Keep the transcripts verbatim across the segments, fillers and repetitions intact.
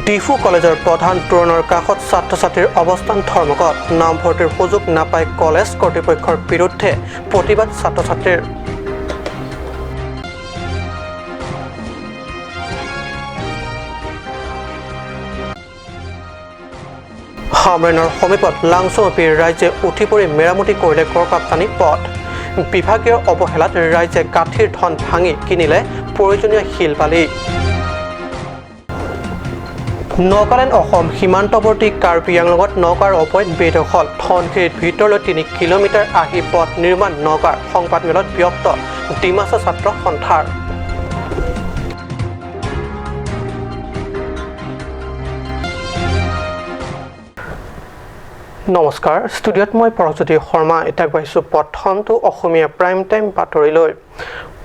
ডিফু কলেজৰ প্ৰধান তোৰণৰ কাষত ছাত্ৰ-ছাত্ৰীৰ অৱস্থান ধৰ্মঘট। নামভৰ্তিৰ সুযোগ নাপাই কলেজ কৰ্তৃপক্ষৰ বিৰুদ্ধে প্ৰতিবাদ ছাত্ৰ-ছাত্ৰীৰ। হামৰেণৰ সমীপত লাংচুমপি ৰাইজে উঠি পৰি মেৰামতি কৰিলে গড়কাপ্তানি পথ। বিভাগীয় অৱহেলাত ৰাইজে গাঁঠিৰ ধন ভাঙি কিনিলে প্ৰয়োজনীয় শিল বালি। নগালেণ্ড অসম সীমান্তৱৰ্তী কাৰ্বি আংলঙত নগাৰ অবৈধ বেদখল, ধনশিৰিৰ ভিতৰলৈ তিনি কিলোমিটাৰ আহি পথ নিৰ্মাণ নগাৰ। সংবাদমেলত ব্যক্ত ডিমাচা ছাত্ৰ সন্থাৰ। নমস্কাৰ, ষ্টুডিঅ'ত মই পৰজ্যোতি শৰ্মা। এতিয়া আগবাঢ়িছো প্ৰথমটো অসমীয়া প্ৰাইম টাইম বাতৰিলৈ।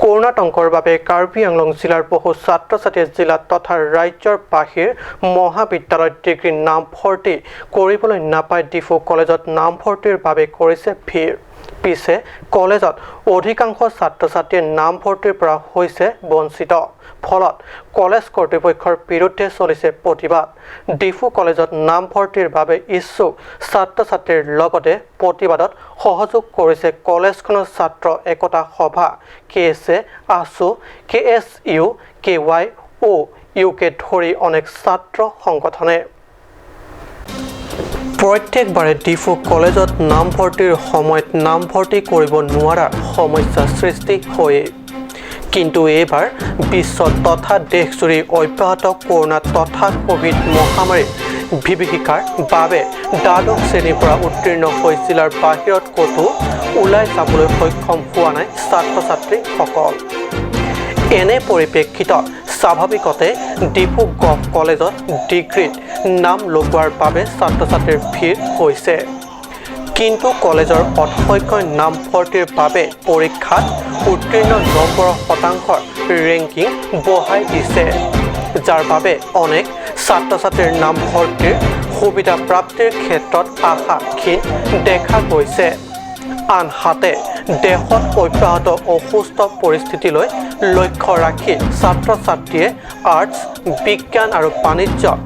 কৰোণা আতংকৰ বাবে কাৰ্বি আংলং জিলাৰ বহু ছাত্ৰ-ছাত্ৰীয়ে জিলাত তথা ৰাজ্যৰ বাহিৰ মহাবিদ্যালয়ত ডিগ্ৰী নামভৰ্তি কৰিবলৈ নাপাই ডিফু কলেজত নামভৰ্তিৰ বাবে কৰিছে ভিৰ। পিছে কলেজত অধিকাংশ ছাত্ৰ-ছাত্ৰীয়ে নামভৰ্তিৰ পৰা হৈছে বঞ্চিত। ফলত কলেজ কৰ্তৃপক্ষৰ বিৰুদ্ধে চলিছে প্ৰতিবাদ। ডিফু কলেজত নামভৰ্তিৰ বাবে ইচ্ছুক ছাত্ৰ-ছাত্ৰীৰ লগতে প্ৰতিবাদত সহযোগ কৰিছে কলেজখনৰ ছাত্ৰ একতা সভা, কে এছ এ, আসু, কে এছ ইউ, কে ৱাই অ' ইউকে ধৰি অনেক ছাত্ৰ সংগঠনে। প্ৰত্যেকবাৰে ডিফু কলেজত নামভৰ্তিৰ সময়ত নামভৰ্তি কৰিব নোৱাৰাৰ সমস্যা সৃষ্টি হয়েই। কিন্তু এইবাৰ বিশ্ব তথা দেশজুৰি অব্যাহত কৰোণা তথা কভিড মহামাৰীৰ বিভীষিকাৰ বাবে দ্বাদশ শ্ৰেণীৰ পৰা উত্তীৰ্ণ হৈ জিলাৰ বাহিৰত ক'তো ওলাই যাবলৈ সক্ষম হোৱা নাই ছাত্ৰ-ছাত্ৰীসকল। এনে পৰিপ্ৰেক্ষিতত স্বাভাৱিকতে ডিফু গভ কলেজত ডিগ্ৰীত নাম লগোৱাৰ বাবে ছাত্ৰ-ছাত্ৰীৰ ভিৰ হৈছে। কিন্তু কলেজৰ অধ্যক্ষই নামভৰ্তিৰ বাবে পৰীক্ষাত উত্তীৰ্ণ নম্বৰৰ শতাংশৰ ৰেংকিং বঢ়াই দিছে, যাৰ বাবে অনেক ছাত্ৰ-ছাত্ৰীৰ নামভৰ্তিৰ সুবিধা প্ৰাপ্তিৰ ক্ষেত্ৰত আশা ক্ষীণ দেখা গৈছে। আনহাতে দেশত অব্যাহত অসুস্থ পৰিস্থিতিলৈ লক্ষ্য ৰাখি ছাত্ৰ-ছাত্ৰীয়ে আৰ্টছ, বিজ্ঞান আৰু বাণিজ্যত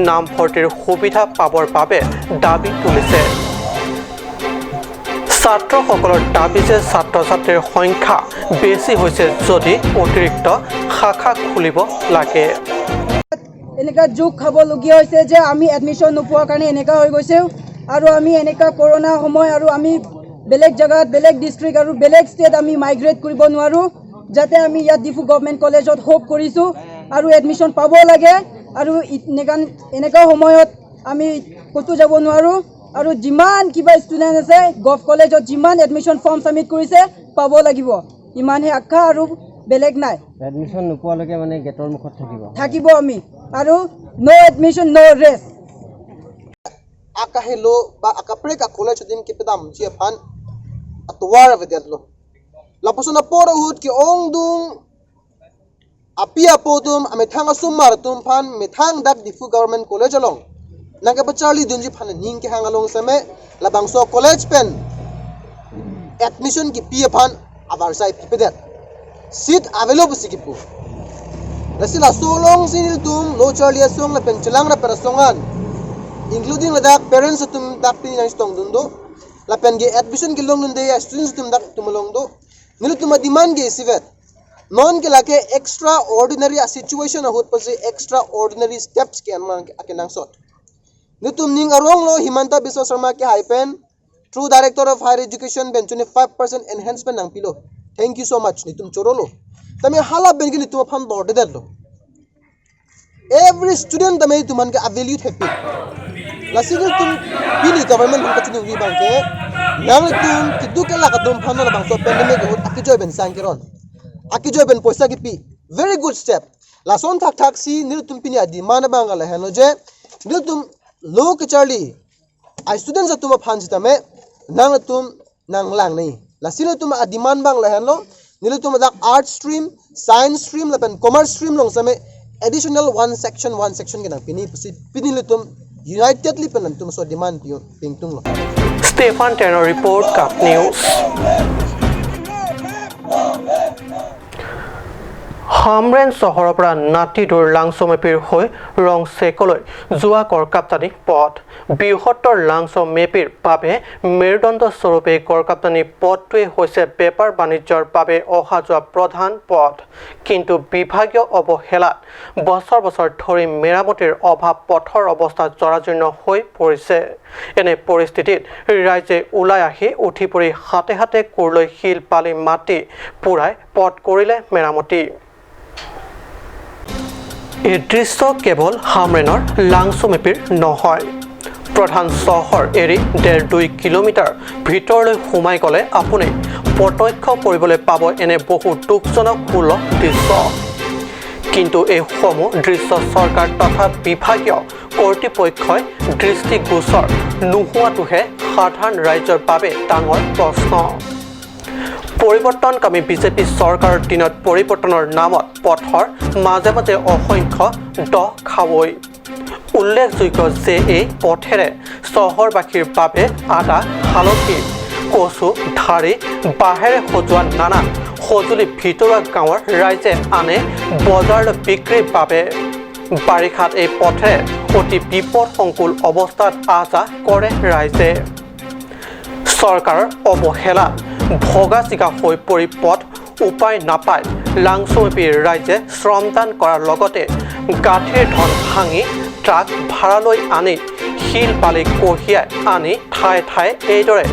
নামভৰ্তিৰ সুবিধা পাবৰ বাবে দাবী তুলিছে। ছাত্ৰসকলৰ দাবী যে ছাত্ৰ-ছাত্ৰীৰ সংখ্যা বেছি হৈছে যদি অতিৰিক্ত শাখা খুলিব লাগে। এনেকুৱা জোক খাবলগীয়া হৈছে যে আমি এডমিশ্যন নোপোৱাৰ কাৰণে এনেকুৱা হৈ গৈছে। আৰু আমি এনেকুৱা কৰোণা সময় আৰু আমি বেলেগ জেগাত, বেলেগ ডিষ্ট্ৰিক্ট আৰু বেলেগ ষ্টেট আমি মাইগ্ৰেট কৰিব নোৱাৰোঁ। যাতে আমি ইয়াত ডিফু গভৰ্ণমেণ্ট কলেজত হোপ কৰিছোঁ আৰু এডমিশ্যন পাব লাগে। আৰু ই- এনেকা, এনেকুৱা সময়ত আমি ক'তো যাব নোৱাৰোঁ। আৰু যিমান কিবা ষ্টুডেণ্ট আছে, গভ কলেজত যিমান এডমিশ্যন ফৰ্ম ছাবমিট কৰিছে, পাব লাগিব। ইমানহে আশা আৰু বেলেগ নাই। এডমিশ্যন নোপোৱালৈকে মানে গেটৰ মুখত থাকিব। থাকিব আমি। আৰু no admission, no rest. Akahelo ba akaprek a college adim kepedamji aphan atovar avedetlo. Lapuson apor ahut ke-ongdung api apo atum, amethang asomar atum aphan methang dak Diphu Government College along nangkepacharlidunji aphan aning kehang along seme labangso college pen admission kipi aphan avarsai pipedet. Seat avelo pusi kipu. Lasi laso alongsi nelitum lo charli asong lapen chelang rapet asong an, including ladak parents atum dak pini nangchetongdun do. Lapen ke admission kelongdunde a students atum dak tum along do. Nelitum a demand ke isivet. Non ke lake extraordinary a situation ahut pusi extraordinary steps ke anmang ke akenangsot. Nelitum ning aronglo Himanta Biswa Sarma kehai pen through Director of Higher Education pen twenty-five percent enhancement nangpilo. Thank you so much. Nelitum chorolo. Tame hala pen ke nelitum aphan dordedetlo. Every student tame nelitum aphan ke avail it happy. Lasi nelitum pini government aphan kachiningri abang ke, nanglitum keduk kelak atum aphan labangso pandemic ahut akejoi pen sang keron, akejoi pen poisa kipi. Very good step. Lason thakthaksi nelitum pini a demand abang lahenlo je nelitum lo kecharli a students atum aphan sitame nangtum nanglang nei. Lasi nelitum a demand abang lahenlo, nelitum dak arts stream, science stream lapen commerce stream along seme additional one section, one section kenang pini pusi pini nelitum unitedly pen nelitum so demand pi- pingtunglo. Stefan Tenor report, Cup News. Hamren চহৰৰ পৰা নাতিদূৰ লাংচ মেপিৰ হৈ ৰংচেকলৈ যোৱা গড়কাপ্তানি পথ। বৃহত্তৰ লাংচ মেপিৰ বাবে মেৰুদণ্ড স্বৰূপে গড়কাপ্তানি পথটোৱে হৈছে বেপাৰ বাণিজ্যৰ বাবে অহা যোৱা প্ৰধান পথ। কিন্তু বিভাগীয় অৱহেলাত বছৰ বছৰ ধৰি মেৰামতিৰ অভাৱ পথৰ অৱস্থা জৰাজীৰ্ণ হৈ পৰিছে। এনে পৰিস্থিতিত ৰাইজে ওলাই আহি উঠি পৰি হাতে হাতে কোৰ লৈ শিল বালি মাটি পুৰাই পথ কৰিলে মেৰামতি। এই দৃশ্য কেৱল হামৰেণৰ লাংচ মেপিৰ নহয়। প্ৰধান চহৰ এৰি ডেৰ দুই কিলোমিটাৰ ভিতৰলৈ সোমাই গ'লে আপুনি প্ৰত্যক্ষ কৰিবলৈ পাব এনে বহু দুখজনক সুলভ দৃশ্য। কিন্তু এইসমূহ দৃশ্য চৰকাৰ তথা বিভাগীয় কৰ্তৃপক্ষই দৃষ্টিগোচৰ নোহোৱাটোহে সাধাৰণ ৰাইজৰ বাবে ডাঙৰ প্ৰশ্ন। পৰিৱৰ্তনকামী বিজেপি চৰকাৰৰ দিনত পৰিৱৰ্তনৰ নামত পথৰ মাজে মাজে অসংখ্য দ খাৱৈ। উল্লেখযোগ্য যে এই পথেৰে চহৰবাসীৰ বাবে আদা, হালধি, কচু, ঠাৰি, বাঁহেৰে সজোৱা নানা সঁজুলি ভিতৰুৱা গাঁৱৰ ৰাইজে আনে বজাৰলৈ বিক্ৰীৰ বাবে। বাৰিষাত এই পথেৰে অতি বিপদসংকুল অৱস্থাত আহ যাহ কৰে ৰাইজে। চৰকাৰৰ অৱহেলাত ভগা চিগা হৈ পৰি পথ উপায় নাপাই লাংচ মেপিৰ ৰাইজে শ্ৰমদান কৰাৰ লগতে গাঁঠিৰ ধন ভাঙি ট্ৰাক ভাড়ালৈ আনি শিল বালি কঢ়িয়াই আনি ঠায়ে ঠায়ে এইদৰে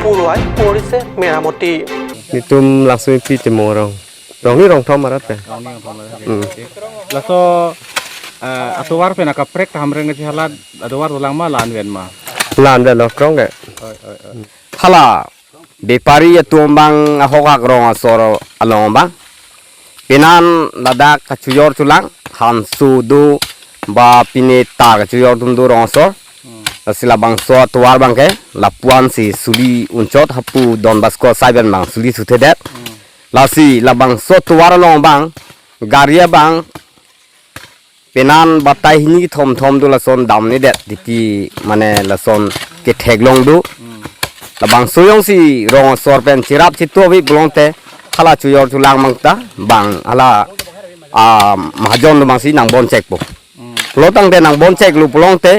পুৰুৱাই কৰিছে মেৰামতি। Nelitum langsung pi temorong. Rong ni rong thom arat pe. Rong ni rong thom arat. Hmm. Laso, eh, atovar pen akaprek ta Hamren ke hala atovar dolang ma la-an ven ma. La-an ven lo krong ke. Oi, oi, oi. Hala bepari atum abang ahokak rong asor along abang. Penan ladak kachojor cholang hansu do ba pine ta kachojor atum do rong asor. Hmm. Lasi labangso atovar abang ke lapu-an si suli unchot hapu Don Bosco asai pen abang suli suthedet. Hmm. Lasi labangso atovar along abang gari abang penan batai hini thom thom do lason damnedet titi mane lason ketheklong do. Hmm. Labangso jongsi rong asor pen cherap chetu ave pulote hala chojor cholang abang ta bang hala, ah, mahajon do abang si nangbon chekpo. Hmm. Lo tangte nangbon cheklo pulote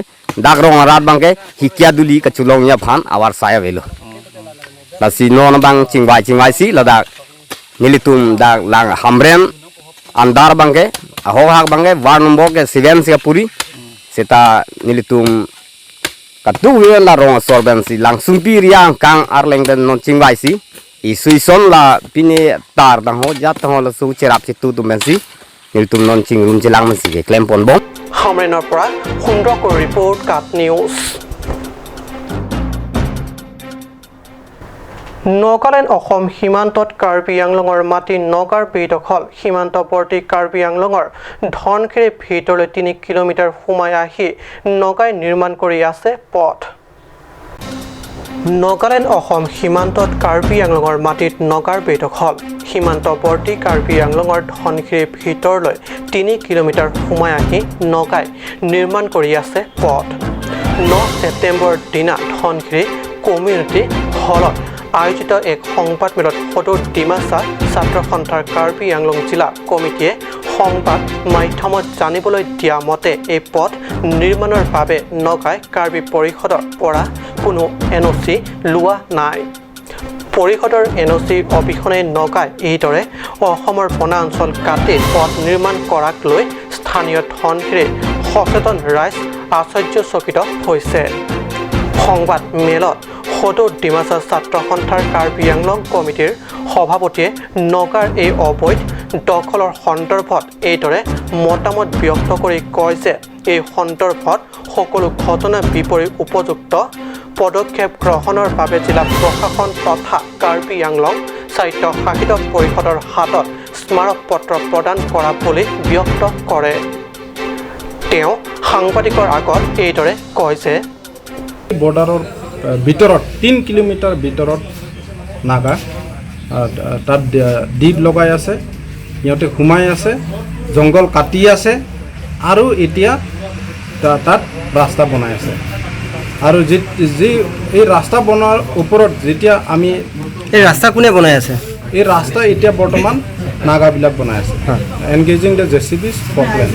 dak rong arat abang ke hikia duli kacholongji aphan avarsai avelo. Hmm. Lasi non abang chingvai chingvai si ladak nelitum dak lang Hamren andar abang ke, ahokak abang ke, ward number ke seven si kapuri. Seta nelitum kaduk ven la rong asor pen si langsung pi riang kang arleng pen non chingvai si. Isu ison la pine tar tangho jat tangho laso cherap chetu atum pen si nelitum non chingrum chelang pen si keklem ponbom. হামৰেণৰ পৰা সুন্দৰকৈ ৰিপৰ্ট, কাট নিউজ। নগালেণ্ড অসম সীমান্তত কাৰ্বি আংলঙৰ মাটি নগাৰ বেদখল। সীমান্তৱৰ্তী কাৰ্বি আংলঙৰ ধনশিৰি ভিতৰলৈ তিনি কিলোমিটাৰ সোমাই আহি নগাই নিৰ্মাণ কৰি আছে পথ। নগালেণ্ড অসম সীমান্তত কাৰ্বি আংলঙৰ মাটিত নগাৰ বেদখল। সীমান্তৱৰ্তী কাৰ্বি আংলঙৰ ধনশিৰি ভিতৰলৈ তিনি কিলোমিটাৰ সোমাই আহি নগাই নিৰ্মাণ কৰি আছে পথ। ন ছেপ্টেম্বৰৰ দিনা ধনশিৰি কমিউনিটি হলত আয়োজিত এক সংবাদমেলত সদৌ ডিমাচা ছাত্ৰ সন্থাৰ কাৰ্বি আংলং জিলা কমিটিয়ে সংবাদ মাধ্যমত জানিবলৈ দিয়া মতে এই পথ নিৰ্মাণৰ বাবে নগাই কাৰ্বি পৰিষদৰ পৰা কোনো এন অ' চি লোৱা নাই। পৰিষদৰ এন অ' চি অবিহনে নগাই এইদৰে অসমৰ বনাঞ্চল কাটি পথ নিৰ্মাণ কৰাক লৈ স্থানীয় ধনশিৰি সচেতন ৰাইজ আশ্চৰ্যচকিত হৈছে। সংবাদ মেলত সদৌ ডিমাচা ছাত্ৰ সন্থাৰ কাৰ্বি আংলং কমিটিৰ সভাপতিয়ে নগাৰ এই অবৈধ দখলৰ সন্দৰ্ভত এইদৰে মতামত ব্যক্ত কৰি কয় যে এই সন্দৰ্ভত সকলো ঘটনা বিপৰীত উপযুক্ত পদক্ষেপ গ্ৰহণৰ বাবে জিলা প্ৰশাসন তথা কাৰ্বি আংলং স্বায়ত্তশাসিত পৰিষদৰ হাতত স্মাৰক পত্ৰ প্ৰদান কৰা বুলি ব্যক্ত কৰে। তেওঁ সাংবাদিকৰ আগত এইদৰে কয় যে বৰ্ডাৰৰ, আহ, ভিতৰত, তিন কিলোমিটাৰ ভিতৰত নাগা, আহ, তাত, আহ, দ্বীপ লগাই আছে, সিহঁতে সোমাই আছে, জংঘল কাটি আছে আৰু এতিয়া তা-, তাত ৰাস্তা বনাই আছে। আৰু যি, যি এই ৰাস্তা বনোৱাৰ ওপৰত যেতিয়া আমি এই ৰাস্তা কোনে বনাই আছে? এই ৰাস্তা এতিয়া বৰ্তমান নাগাবিলাক বনাই আছে। হয়। Engaging the জে চি বিজ ফৰ প্লেন।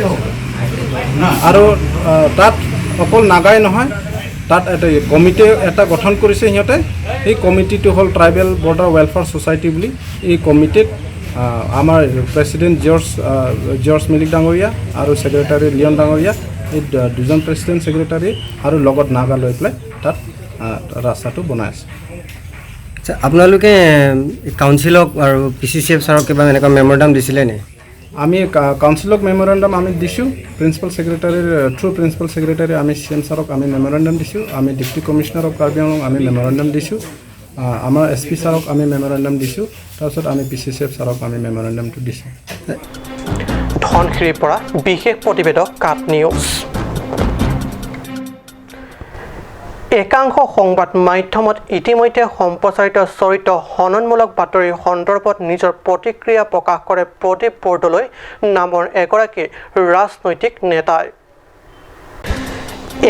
আৰু আহ, তাত অকল নাগাই নহয়, তাত এটা কমিটি এটা গঠন কৰিছে সিহঁতে। এই কমিটিটো হ'ল ট্ৰাইবেল বৰ্ডাৰ ৱেলফেয়াৰ ছ'চাইটি বুলি। এই কমিটিত আহ, আমাৰ প্ৰেচিডেণ্ট জৰ্জ আহ, জৰ্জ মিলিক ডাঙৰীয়া আৰু ছেক্ৰেটাৰী লিঅন ডাঙৰীয়া, এই দু- দুজন প্ৰেচিডেণ্ট ছেক্ৰেটাৰী আৰু লগত নাগা লৈ পেলাই তাত আহ, ৰাস্তাটো বনাই আছে। আচ্ছা, আপোনালোকে এম, কাউন্সিলক আৰু পি চি চি এফ ছাৰক কিবা এনেকুৱা মেমৰেণ্ডাম দিছিলে নে? আমি কা- কাউন্সিলক মেমৰেণ্ডাম আমি দিছোঁ। প্ৰিন্সিপাল ছেক্ৰেটাৰীৰ থ্ৰু প্ৰিন্সিপাল ছেক্ৰেটাৰী আমি চি এম ছাৰক আমি মেমৰেণ্ডাম দিছোঁ। আমি ডেপুটি কমিশ্যনাৰ অফ কাৰ্বি আংলং আমি মেমৰেণ্ডাম দিছোঁ। আহ, আমাৰ এছ পি ছাৰক আমি মেমৰেণ্ডাম দিছোঁ। তাৰপিছত আমি পি চি চি এফ ছাৰক আমি মেমৰেণ্ডামটো দিছোঁ। ধনশিৰিৰ পৰা বিশেষ প্ৰতিবেদক কাট নিউজ। একাংশ সংবাদ মাধ্যমত ইতিমধ্যে সম্প্ৰচাৰিত চৰিত হননমূলক বাতৰি সন্দৰ্ভত নিজৰ প্ৰতিক্ৰিয়া প্ৰকাশ কৰে প্ৰদীপ বৰদলৈ নামৰ এগৰাকী ৰাজনৈতিক নেতাই।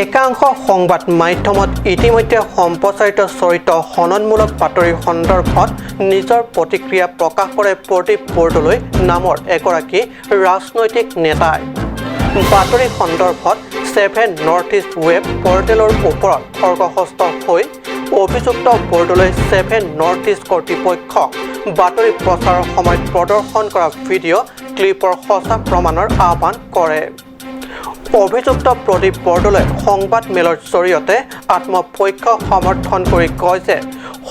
একাংশ সংবাদ মাধ্যমত ইতিমধ্যে সম্প্ৰচাৰিত চৰিত হননমূলক বাতৰি সন্দৰ্ভত নিজৰ প্ৰতিক্ৰিয়া প্ৰকাশ কৰে প্ৰদীপ বৰদলৈ নামৰ এগৰাকী ৰাজনৈতিক নেতাই। বাতৰি সন্দৰ্ভত ছেভেন নৰ্থ ইষ্ট ৱেব পৰ্টেলৰ ওপৰত খৰ্গহস্ত হৈ অভিযুক্ত বৰদলৈ ছেভেন নৰ্থ ইষ্ট কৰ্তৃপক্ষক বাতৰি প্ৰচাৰৰ সময়ত প্ৰদৰ্শন কৰা ভিডিঅ' ক্লিপৰ সঁচা প্ৰমাণৰ আহ্বান কৰে। অভিযুক্ত প্ৰদীপ বৰদলৈ সংবাদ মেলৰ জৰিয়তে আত্মপক্ষ সমৰ্থন কৰি কয় যে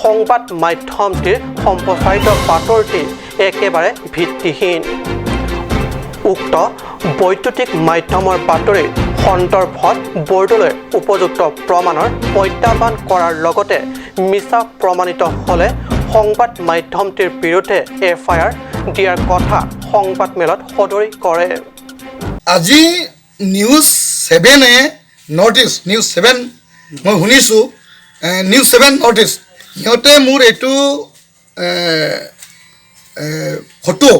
সংবাদ মাধ্যমটিৰ সম্প্ৰচাৰিত বাতৰিটি একেবাৰে ভিত্তিহীন। উক্ত বৈদ্যুতিক মাধ্যমৰ বাতৰি সন্দৰ্ভত বৰদলৈ উপযুক্ত প্ৰমাণৰ প্ৰত্যাহ্বান কৰাৰ লগতে মিছা প্ৰমাণিত হ'লে সংবাদ মাধ্যমটিৰ বিৰুদ্ধে এফ আই আৰ দিয়াৰ কথা সংবাদ মেলত সদৰি কৰে। আজি নিউজ ছেভেনে নৰ্থ ইষ্ট নিউজ ছেভেন মই শুনিছোঁ নিউজ ছেভেন নৰ্থ ইষ্ট সিহঁতে মোৰ এইটো এ, এ, ফটো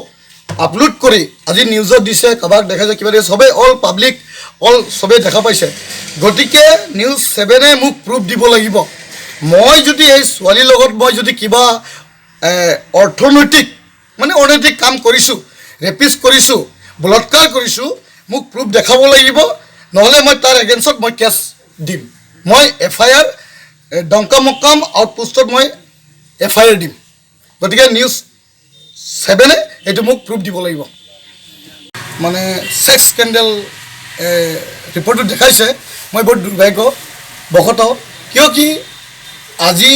আপলোড কৰি আজি নিউজত দিছে, কাৰোবাক দেখাইছে, কিবা দিছে, সবেই অল পাব্লিক অল সবেই দেখা পাইছে। গতিকে নিউজ ছেভেনে মোক প্ৰুফ দিব লাগিব। মই যদি এই ছোৱালীৰ লগত মই যদি কিবা এ, অৰ্থনৈতিক মানে অনৈতিক কাম কৰিছোঁ, ৰেপিষ্ট কৰিছোঁ, বলাৎকাৰ কৰিছোঁ, মোক প্ৰুফ দেখাব লাগিব, নহ'লে মই তাৰ এগেইনষ্টত মই কেছ দিম। মই এফ আই আৰ ডংকামকাম আউটপোষ্টত মই এফ আই আৰ দিম। গতিকে নিউজ ছেভেনে এইটো মোক প্ৰুফ দিব লাগিব। মানে ছেক্স স্কেণ্ডেল ৰিপৰ্টটো দেখাইছে, মই বহুত দুৰ্ভাগ্যবশতঃ, কিয় কি আজি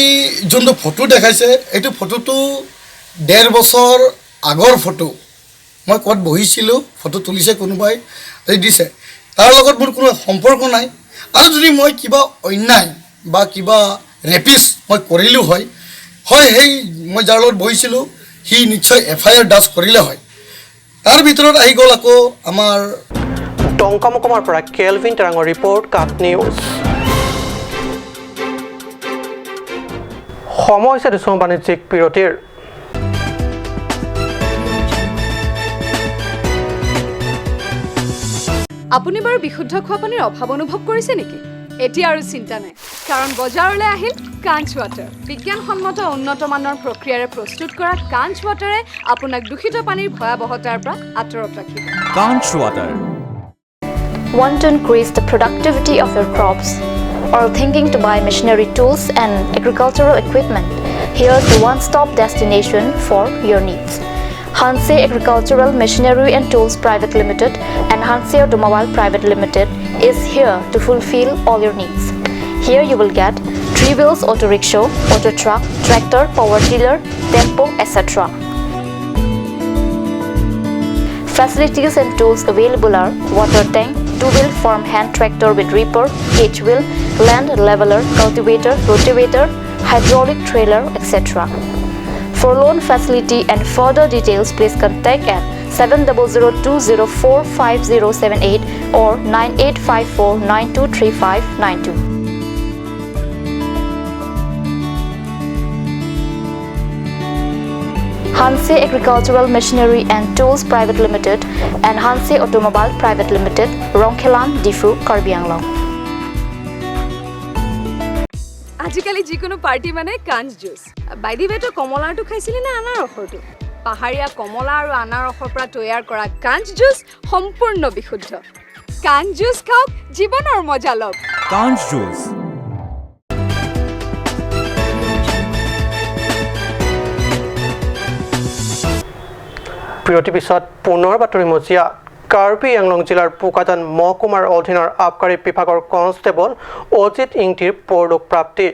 যোনটো ফটো দেখাইছে এইটো ফটোটো ডেৰ বছৰ আগৰ ফটো। মই ক'ত বহিছিলোঁ, ফটো তুলিছে কোনোবাই, এই দিছে, তাৰ লগত মোৰ কোনো সম্পৰ্ক নাই। আৰু যদি মই কিবা অন্যায় বা কিবা ৰেপিষ্ট মই কৰিলোঁ হয়, হয় সেই মই যাৰ লগত বহিছিলোঁ সি নিশ্চয় এফ আই আৰ দাৰ্জ কৰিলে হয়। তাৰ ভিতৰত আহি গ'ল আকৌ আমাৰ ডংকামকমৰ পৰা কেলভিন তেৰাঙৰ ৰিপৰ্ট কাট নিউজ। সময় হৈছে দেশৰ বাণিজ্যিক বিৰতিৰ। আপুনি বাৰু বিশুদ্ধ খোৱা পানীৰ অভাৱ অনুভৱ কৰিছে নেকি? এতিয়া আৰু চিন্তা নাই, কাৰণ বজাৰলৈ আহিল কাঞ্চ ৱাটাৰ। বিজ্ঞানসন্মত উন্নত মানৰ প্ৰক্ৰিয়াৰে প্ৰস্তুত কৰা কাঞ্চ ৱাটাৰে আপোনাক দূষিত পানীৰ ভয়াৱহতাৰ পৰা আঁতৰত ৰাখিব। Kanch water. Want to increase the productivity of your crops? Or thinking to buy machinery tools and agricultural equipment? Here's the one stop destination for your needs. Hanse Agricultural Machinery and Tools Private Limited and Hanse Automobile Private Limited is here to fulfill all your needs. Here you will get three wheels auto rickshaw, auto truck, tractor, power tiller, tempo, et cetera. Facilities and tools available are water tank, two-wheel farm hand tractor with reaper, cage wheel, land leveler, cultivator, rotavator, hydraulic trailer, et cetera. For loan facility and further details, please contact at seven double zero two zero four five zero seven eight or nine eight five four nine two three five nine two. Hanse Agricultural Machinery and Tools Private Limited and Hanse Automobile Private Limited, Rongkhelan, Diphu, Karbi Anglong. আজিকালি যিকোনো পাৰ্টি মানে কাঞ্চ juice. By the ৱে, তই কমলাৰটো খাইছিলি নে আনাৰসৰটো? পাহাৰীয়া কমলা আৰু আনাৰসৰ পৰা তৈয়াৰ কৰা কাঞ্চ জুচ সম্পূৰ্ণ বিশুদ্ধ। কাঞ্চ জুচ খাওক, জীৱনৰ মজা লওক। কাঞ্চ জুচ। বিৰতিৰ পিছত পুনৰ বাতৰি মজিয়া। কাৰ্বি আংলং জিলাৰ বোকাজান মহকুমাৰ অধীনৰ আবকাৰী বিভাগৰ কনষ্টেবল অজিত ইংতিৰ পৰলোক প্ৰাপ্তি।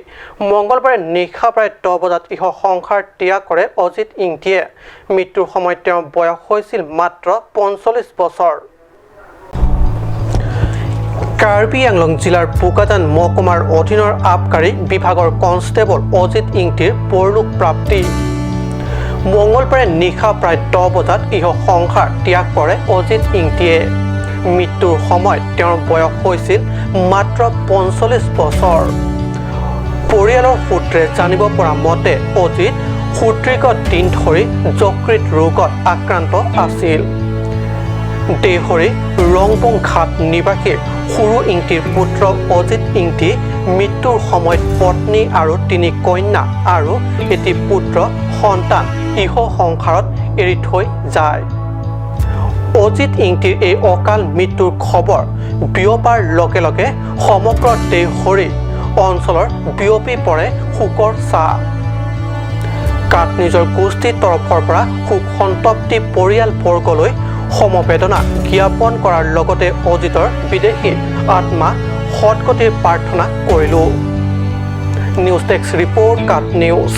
মঙলবাৰে নিশা প্ৰায় দহ বজাত ইহ সংসাৰ ত্যাগ কৰে অজিত ইংতিয়ে। মৃত্যুৰ সময়ত তেওঁৰ বয়স হৈছিল মাত্ৰ পঞ্চল্লিছ বছৰ। কাৰ্বি আংলং জিলাৰ বোকাজান মহকুমাৰ অধীনৰ আবকাৰী বিভাগৰ কনষ্টেবল অজিত ইংতিৰ পৰলোক প্ৰাপ্তি। মঙলবাৰে নিশা প্ৰায় দহ বজাত ইহ সংসাৰ ত্যাগ কৰে অজিত ইংতিয়ে। মৃত্যুৰ সময়ত তেওঁৰ বয়স হৈছিল মাত্ৰ পঞ্চল্লিছ বছৰ। পৰিয়ালৰ সূত্ৰে জানিব পৰা মতে, অজিত সুদীৰ্ঘ দিন ধৰি যকৃত ৰোগত আক্ৰান্ত আছিল। দেহৰি ৰংবং ঘাট নিবাসী সৰু ইংতিৰ পুত্ৰ অজিত ইংতি মৃত্যুৰ সময়ত পত্নী আৰু তিনি কন্যা আৰু এটি পুত্ৰ সন্তান ইহ সংসাৰত এৰি থৈ যায়। অজিত ইংতিৰ এই অকাল মৃত্যুৰ খবৰ বিয়পাৰ লগে লগে সমগ্ৰ দেশৰি অঞ্চলৰ বিয়পি পৰে শোকৰ ছাঁ। কাট নিউজৰ গোষ্ঠীৰ তৰফৰ পৰা শোক সন্তপ্তি পৰিয়ালবৰ্গলৈ সমবেদনা জ্ঞাপন কৰাৰ লগতে অজিতৰ বিদেহী আত্মা সদগতিৰ প্ৰাৰ্থনা কৰিলো। নিউজ ডেস্ক ৰিপৰ্ট, কাট নিউজ।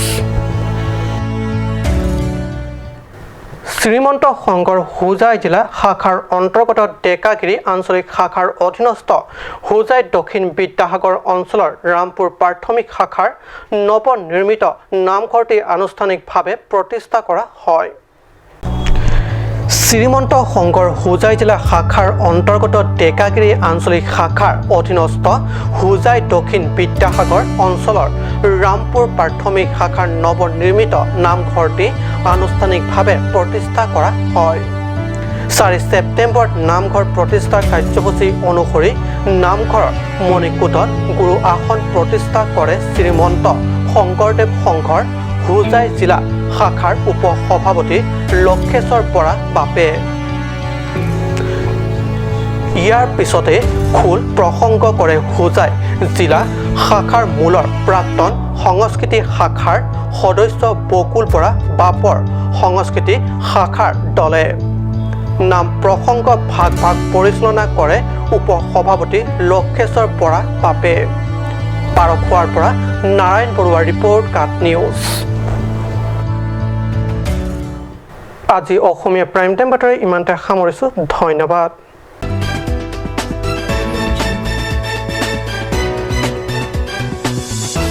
শ্ৰীমন্ত সংঘৰ হোজাই জিলা শাখাৰ অন্তৰ্গত ডেকাগিৰি আঞ্চলিক শাখাৰ অধীনস্থ হোজাই দক্ষিণ বিদ্যাসাগৰ অঞ্চলৰ ৰামপুৰ প্ৰাথমিক শাখাৰ নৱনিৰ্মিত নামঘৰটি আনুষ্ঠানিকভাৱে প্ৰতিষ্ঠা কৰা হয়। শ্ৰীমন্ত সংঘৰ হোজাই জিলা শাখাৰ অন্তৰ্গত ডেকাগিৰি আঞ্চলিক শাখাৰ অধীনস্থ হোজাই দক্ষিণ বিদ্যাসাগৰ অঞ্চলৰ ৰামপুৰ প্ৰাথমিক শাখাৰ নৱনিৰ্মিত নামঘৰটি আনুষ্ঠানিকভাৱে প্ৰতিষ্ঠা কৰা হয়। চাৰি ছেপ্টেম্বৰত নামঘৰ প্ৰতিষ্ঠাৰ কাৰ্যসূচী অনুসৰি নামঘৰৰ মণিকূটত গুৰু আসন প্ৰতিষ্ঠা কৰে শ্ৰীমন্ত শংকৰদেৱ সংঘৰ হোজাই জিলা শাখাৰ উপ সভাপতি লক্ষেশ্বৰ বৰা বাপে। ইয়াৰ পিছতে খোল প্ৰসংগ কৰে হোজাই জিলা শাখাৰ মূলৰ প্ৰাক্তন সংস্কৃতি শাখাৰ সদস্য বকুল বৰা বাপৰ সংস্কৃতি শাখাৰ দলে। নাম প্ৰসংগ ভাগ ভাগ পৰিচালনা কৰে উপ সভাপতি লক্ষেশ্বৰ বৰা বাপে। পাৰখোৱাৰ পৰা নাৰায়ণ বৰুৱাৰ ৰিপৰ্ট, কাট নিউজ। আজি অসমীয়া প্ৰাইম টাইম বাতৰি ইমানতে সামৰিছো। ধন্যবাদ।